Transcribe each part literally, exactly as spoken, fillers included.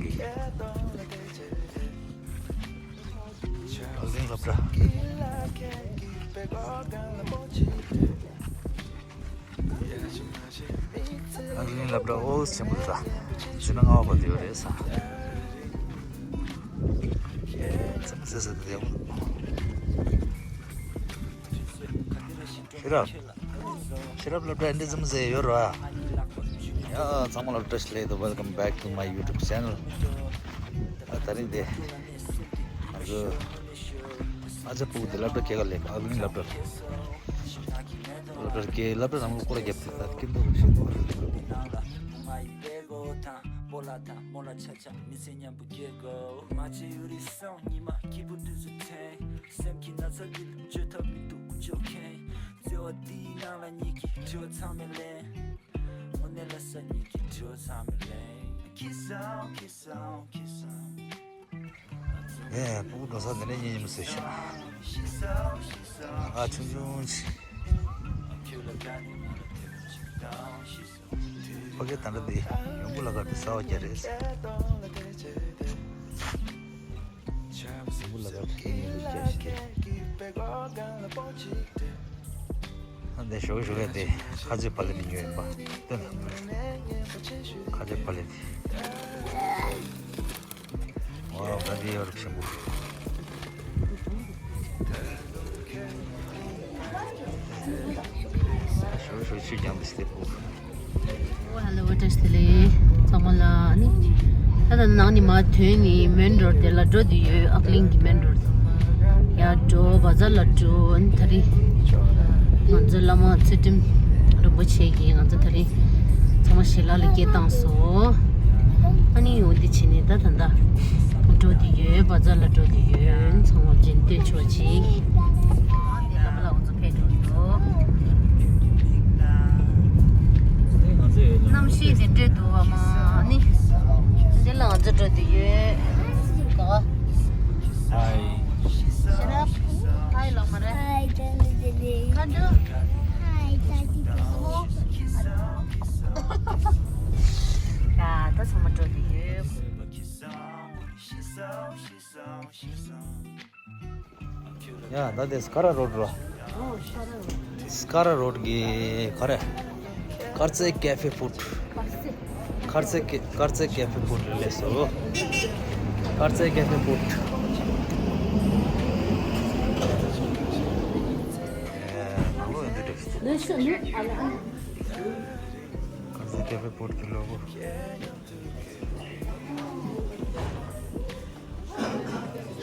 ཨག་གླིང་སློབ་གྲྭ། ཨག་གླིང་སློབ་གྲྭ་ཨོ་ཆེན་པོ་རེད་ད། ཕྱི་ན་ལྔ་པ་བར་དུ་ཡོད་རེད་ས། ཙམ་ཟེར་ས་དེ་ཡོང་། ཤེས་རབ། ཤེས་རབ་སློབ་གྲྭ་འདི་ཙམ་ཟེར་ཡོད་ར། ཡ་ཚང་མ་ལ་བཀྲ་ཤིས་བདེ་ལེགས། Welcome back to my YouTube channel. ཨ་ད་རིང་དེ་ང་ཚོ་ཨ་ཅག་སྤུ་གུ་དེ་སློབ་གྲྭ་སྐྱེལ་ག་སླེབས། ཨག་གླིང་སློབ་གྲྭ། སློབ་གྲྭ་སྐྱེལ། སློབ་གྲྭ་རང་ལ་སྐོར་ར་བརྒྱབ་སྟེ་ད་ཀིན་པོ་ཞིག་ཨེ། སྤུ་གུ་འགྲོ་ས་འདི་ནས་གཉིད་ཉི་མ་ཟེར་ཤག་ང་ཆུང་ཆུང་ཅིག་ཕ་གི་ད་ལྟ་འདི་ཡོང་སྒོ་ལ་ཁར་དུ་ཟ་བ་རྒྱག་རེད། ཡོང་སྒོ་ལ་ཁར་དུ་ཡོང་སྒོ་རྒྱག་ཞིག་ཨ་འདི་ཞོགས་ཞོགས་ཡ་དེ་ཁ་ཆེ་ཕ་ལེ་དེ་ཉོས་ཡིན་པ། སྟོན་ལ། ཁ་ཆེ་ཕ་ལེ་དེ། ཝའོ། ད་དེ་ཡོད་རེད་ཞིམ་པོ། ཞོགས་ཞོགས་ཆུ་རྐྱང་དེ་སྟེར་པོ། ཨོ་ཧེ་ལོ། བཀྲ་ཤིས་བདེ་ལེགས་ཚང་མ་ལ། ཨ་ནི་ད་ལྟ་ནང་ནས་མར་ཐོན་ནས་མེན་རོ་ཌི་དེ་ལ་འགྲོ་བསྡད་ཡོད། ཨག་གླིང་གི་མེན་རོ་ཌི་ཡར་འགྲོ། བ་ཛར་ལ་འགྲོ། ཨ་ནི་ད་རེས་ང་ཚོ་བླ་མ་ཚུལ་ཁྲིམས་རིན་པོ་ཆེ་གིས་ང་ཚོ་ད་རེས་ཚང་མ་ཞལ་ལག་ལ་སྐྱེལ་བཏང་སོང་། ཨ་ནི་འོ་འདི་བྱས་ནས་ད་ད་ལྟ་འགྲོ་བསྡད་ཡོད། བ་ཛར་ལ་འགྲོ་བསྡད་ཡོད། ཚང་མ་རྗེས་སྟོན་ཆོག་ཅིག་ཨ་ནི་ལ་ཕ་ལ་ང་ཚོ་ཕེབས་འགྲོ་འདུག་གནམ་གཤིས་དེ་འདྲས་འདུག་བ་མ་ནི། འདི་ལ་ང་ཚོ་འགྲོ་དུ་ཡོད། ག་བ། ཧའི། ཤེས་རབ། ཧའི་ལོ་མ་རེད། ཧའི་ཏན་ཏན་ཏན། ཁ་འདུག་ཧའི་ཏན་ཏན་ཏན། ཧོ། ཡ་ད་ཚང་མ་འགྲོ་དུ་ཡོད། ཡ་ད་དེ་སི་ཀ་ར་རོཌ་རོ། སི་ཀ་ར་རོཌ་གི་ག་རེ། དཀར་རྩེ་ཀེ་ཧྥེ་ཕུཌ། དཀར་རྩེ་ཀེ་དཀར་རྩེ་ཀེ་ཧྥེ་ཕུཌ་ལས་སོ། དཀར་རྩེ་ཀེ་ཧྥེ་ཕུཌ། ནང་ལོགས་ཡོད་འདུག་དཀར་རྩེ་ཀེ་ཧྥེ་ཕུཌ་གི་ལོ་གོ།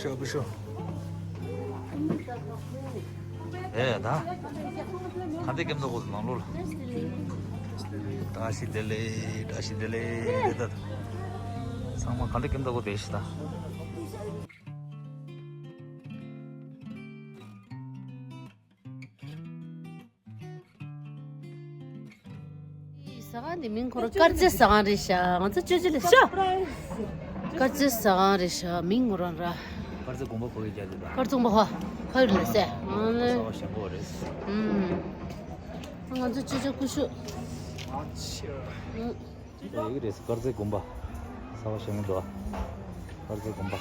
ཤོག་བུ་ཤོག་ཨེ་ད། ག་འདི་ཀེམ་ད་གོ་ནང་ལོགས་ལ། བཀྲ་ཤིས་བདེ་ལེགས། བཀྲ་ཤིས་བདེ་ལེགས་རེད་ད། ཚང་མ་ག་འདི་ཀེམ་ད་གོ་བསྡད་ཤག་ད། ཟ་ཁང་འདི་མིང་ཁོ་རང་དཀར་རྩེ་ཟ་ཁང་རེད་ཤག་ང་ཚོ་ཅོ་ཅོ་ལ་ཤོག་དཀར་རྩེ་ཟ་ཁང་རེད་ཤག་མིང་ཁོ་རང་ར། དཀར་རྩེ་དགོན་པ་ཕ་གི་རྒྱ་ལི་ད། དཀར་རྩེ་དགོན་པ་ཕ་ཕ་ཡུལ་ལ་ཟེ། ཨ་ལེ། ཟ་བ་ཞན་པོ་རེད། ཨུམ། ང་ཚོ་ཅོ་ཅོ་ཀུ་ཤུ། ཨུམ། ཨེ་ཡིག་རེད། དཀར་རྩེ་དགོན་པ། ཟ་བ་ཞན་པོ་འདུག་དཀར་རྩེ་དགོན་པ།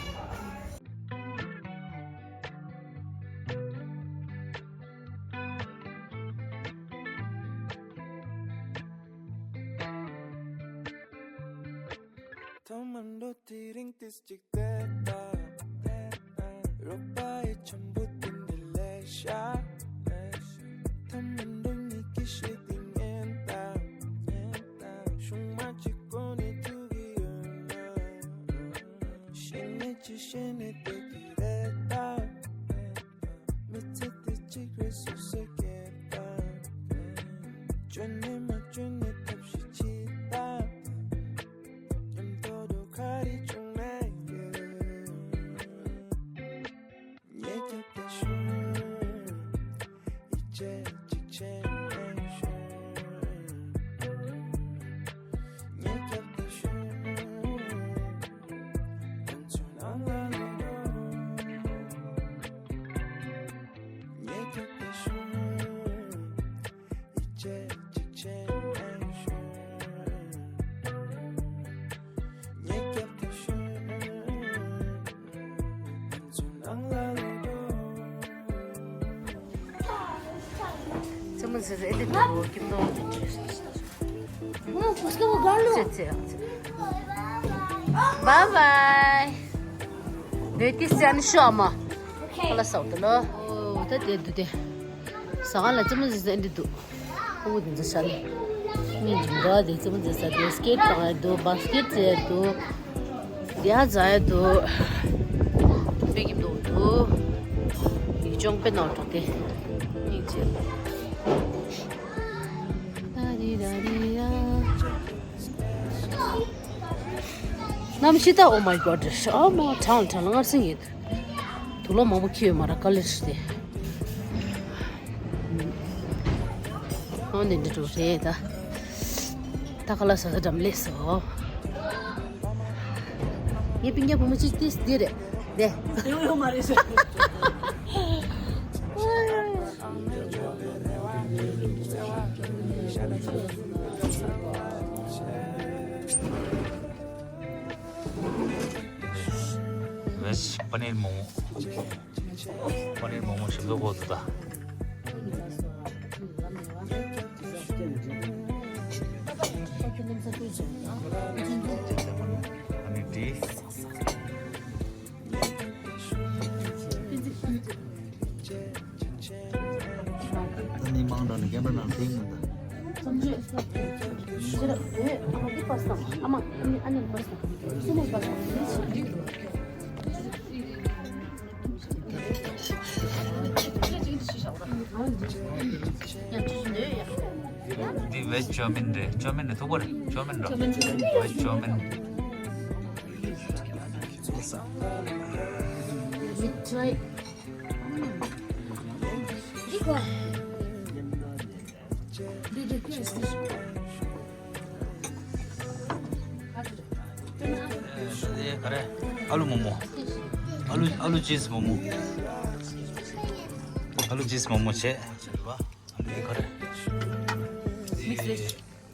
ཐོག་མར་འགྲོ་དེ་རིང་ཏིས་གཅིག་བལྟས་ད། རོགས་པ་ཡི་འཆམ་པོ་དེ་འདྲ་ལས་ཤ། ཐོག་མར་འགྲོ་ཉིད་ཀྱི་ཤེས་དེ་ངན་ད། ཤུང་མ་གཅིག་གོ་ནས་ཐུག་གི་ཡོད་ན། ཤེས་ནས་ཅི་ཤེས་ནས་བལྟས་ཀྱི་རེད་ད། མི་ཚེ་འདི་གཅིག་རེད་སོ་སོས་སྐྱེལ་ད། བཅོས་ནས་མ་བཅོས་ནས་ཐབས་ཤེས་བྱེད་ད། མཉམ་དུ་འགྲོ་ག་རེ་བྱུང་ན་ཡོད། ཉེ་རྒྱབ་ད་ཤོག་ཡིད་ཆེས་གཅིག་བྱས་ནས་ཤོག་ཉེ་རྒྱབ་ད་ཤོག་ང་ཚོ་ནང་ལ་ལོག་འགྲོ། ཟེར་ཨེ་དེ་དུ་ཀིམ་ཏོང་དེ་འདྲས། ཨོ་ཁོ་སྐད་བོ་ག་ལོ། ཚེ་ཚེ་ཚེ། བཱའི་བཱའི། འདོད་དེ་སེ་ཨན་ཤོ་མ། ཁོ་ལ་སོགས་དུ་ལོ། ཨོ་ད་དེ་དུ་དེ། ཟ་ཁང་ལ་ཙི་མ་ཟི་ཟི་ཨེ་འདི་འདུག་ཁོ་བོ་དེ་ཚོ་ཤ་ནི། མི་འདི་འགའ་དེ་ཙི་མ་ཟི་ཟ་དེ་སྐེད་གང་ཡ་འདུག་བཱ་སྐེད་ཙེ་འདུག་དེ་ཧ་ཛ་ཡ་དུ། དཔེ་གི་མདོག་དུ། ཡིག་ཆུང་དཔེ་ནོར་འགྲོ་དེ། སྙིང་རྗེ། ད་རི་ད་རི་ཡ། གནམ་གཤིས་ད། Oh my God. ཨ་མ་གྲང་གྲང་ལ་ངར་སེང་ཡིན། དུག་ལོག་མང་པོ་ཁྱེར་ཡོད་མ་ར་ཀ་ལེར་ཞིག་དེ། ཨོ་ནི་འདི་འགྲོ་རེད་ད། ད་ཁ་ལག་ཟ་ས་འགྲམ་སླེབས་སོང་། ངའི་སྤུན་ཀྱག་བུ་མོ་གཅིག་ཏིས་འདི་རེད། དེ། དེ་ཡོད་མ་རེད་ཟེར། ཝེཇ་པ་ནིར་མོག་མོག་པ་ནིར་མོག་མོག་ཞིམ་པོ་གོ་འདུག་ད། ཨ་ནི་འདི། ད་ནི་མང་དྲགས་ནས་རྒན་པ་ནང་དེ་མི་འདུག་འདི་ཝེཇ་ཅོ་མིན་རེད། ཅོ་མིན་རེད། ཐུག་པ་རེད། ཅོ་མིན་རེད། ཝེཇ་ཅོ་མིན། འདི་ག་རེ། ཨ་ལུ་མོག་མོག་ཨ་ལུ་ཨ་ལུ་ཅིབ་སི་མོག་མོག་ཨ་ལུ་ཅིབ་སི་མོག་མོག་བྱས། ཨ་ལུ་འདི་ག་རེ། Mix veg.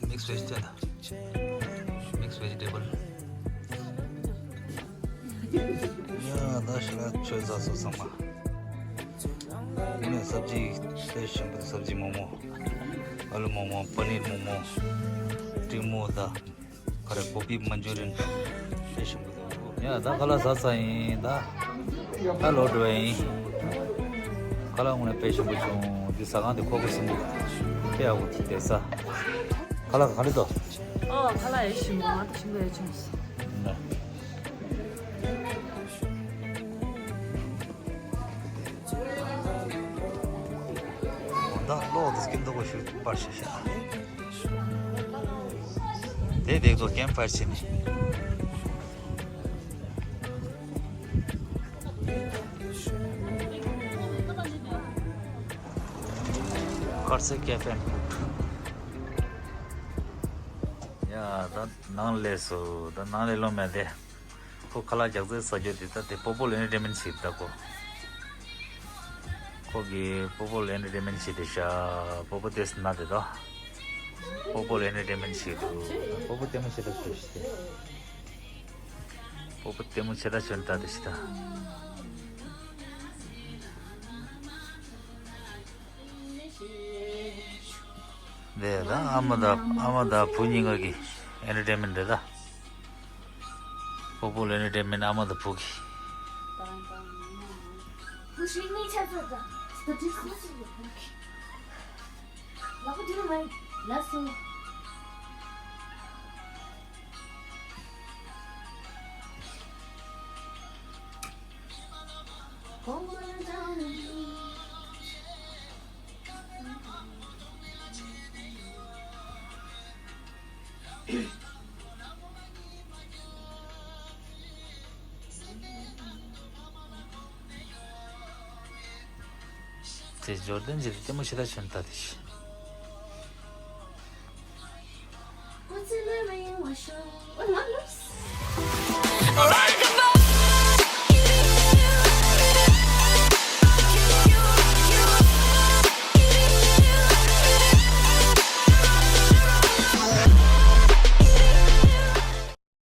Mix vegetarian. Mix vegetable. ཡ་ད་ཞེ་དྲག་ཆོས་ཟ་སོ་ཚང་མ། དེ་ནས་སབ་ཇི་དཔེ་ཞིམ་པོ། སབ་ཇི་མོག་མོག་ཨ་ལུ་མོག་མོག་པ་ནིར་མོག་མོག་ཀྲིག་མོག་ད། ག་རེ། གོ་པི་མན་ཇུ་རི་ཡན་དཔེ་ཞིམ་པོ་འདུག་ཡ་ད་ཁ་ལག་ཟ་ཚར་ཡིན་ད། ད་ལོག་འགྲོ་ཡ་ཡིན། ཁ་ལག་དངོས་གནས་དཔེ་ཞིམ་པོ་བྱུང་། འདི་ཟ་ཁང་འདི་ཁོག་པ་ཟིན་པོ་དཔེ་ཡག་པོ་འདུག་དེ་ཟ། ཁ་ལག་ག་འདྲ་འདུག་ཨོ་ཁ་ལག་ཡ་ཞིམ་པོ་ཞིམ་པོ་ཡ་བྱུང་། ད་གློག་འདི་སྐྱིད་མདོག་པོ་ཞིག་པར་ཞིག་བཞག་དེ་བེག་ཏོ་ཀེམ་ཕ་ཡར་བྱས་ནས། ཀར་སེ་ཀེ་ཕེ་ཨེན་ཕུཌ། ཡ་ད་ནང་སླེབས་སོང་། ད་ནང་སླེབས་ལོང་མེད་དེ། ཁོ་ཁ་ལག་རྒྱག་རྩེ་ཟ་རྒྱུ་དེ་ད་དེ་པོ་པོ་ལ་ཨེན་ཊར་ཊེན་མེན་ཊི་བྱེད་ད་ཁོ། ཁོ་གིས་པོ་པོ་ལ་ཨེན་ཊར་ཊེན་མེན་ཊི་བྱེད་དེ་ཤག་པོ་པོ་དེ་སུ་ན་དེ་དོ། པོ་པོ་ལ་ཨེན་ཊར་ཊེན་མེན་ཊི་བྱེད་འདུག་པོ་པོ་ལྟད་མོ་ཆེ་ད་ཆོས་ཤིག་དེ། པོ་པོ་ལྟད་མོ་ཆེ་ད་ཆོས་ད་དེ་ཤི་ད། དེ་ད་ཨ་མ་དང་ཨ་མ་དང་བུ་གཉིས་ཀ་གི་ཨེན་ཊར་ཊེན་མེན་ཊི་རེད་ད། པོ་པོ་ལ་ཨེན་ཊར་ཊེན་མེན་ཊི་ཨ་མ་དང་བུ་གི། དེ་འབྱོར་ལྡན་གྱི་ལྟད་མོ་ཆེ་ད་ཆོན་ད་དེ་ཤི།